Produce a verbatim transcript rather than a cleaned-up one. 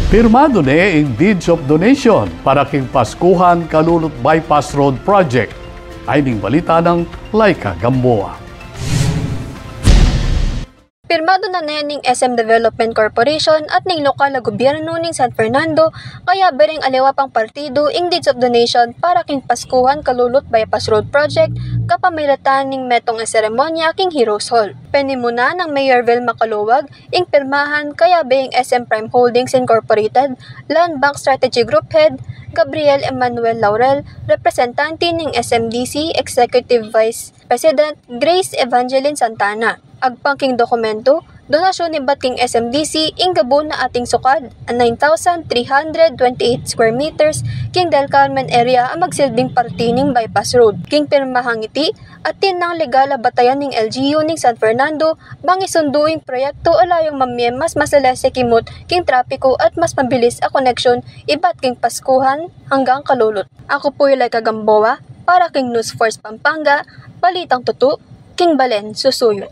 Pirmadu ne ing Deeds of Donation para king Paskuhan Kalulut Bypass Road Project. Ayni ing balita nang Laika Gamboa. Pirmadu na ne ning S M Development Corporation at ning lokal a gobyerno ning San Fernando, kayabe ring aliwa pang partidu ing Deeds of Donation para king Paskuhan Kalulut Bypass Road Project kapamilatan ning metung a seremonya king Heroes Hall. Penimuna nang Mayor Vilma Calluag ing pirmahan, kayabe ing S M Prime Holdings Incorporated, Land Bank Strategy Group Head Gabriel Emmanuel Laurel, representante ning S M D C Executive Vice President Grace Evangeline Santana. Agpang king dokumentu, donasyun ibat king S M D C ing gabu na ating sukad a nine thousand three hundred twenty-eight square meters king Del Carmen area a magsilbing parti ning bypass road. King pirmahang iti, atin nang legal a batayan ning L G U ning San Fernando bang isundu ing proyektu a layung mamie mas masalese kimut king trapiku at mas mabilis a koneksyon ibat king Paskuhan anggang Kalulut. Aku pu i Laika Gamboa para king News Force Pampanga, balitang tutu king balen susuyu.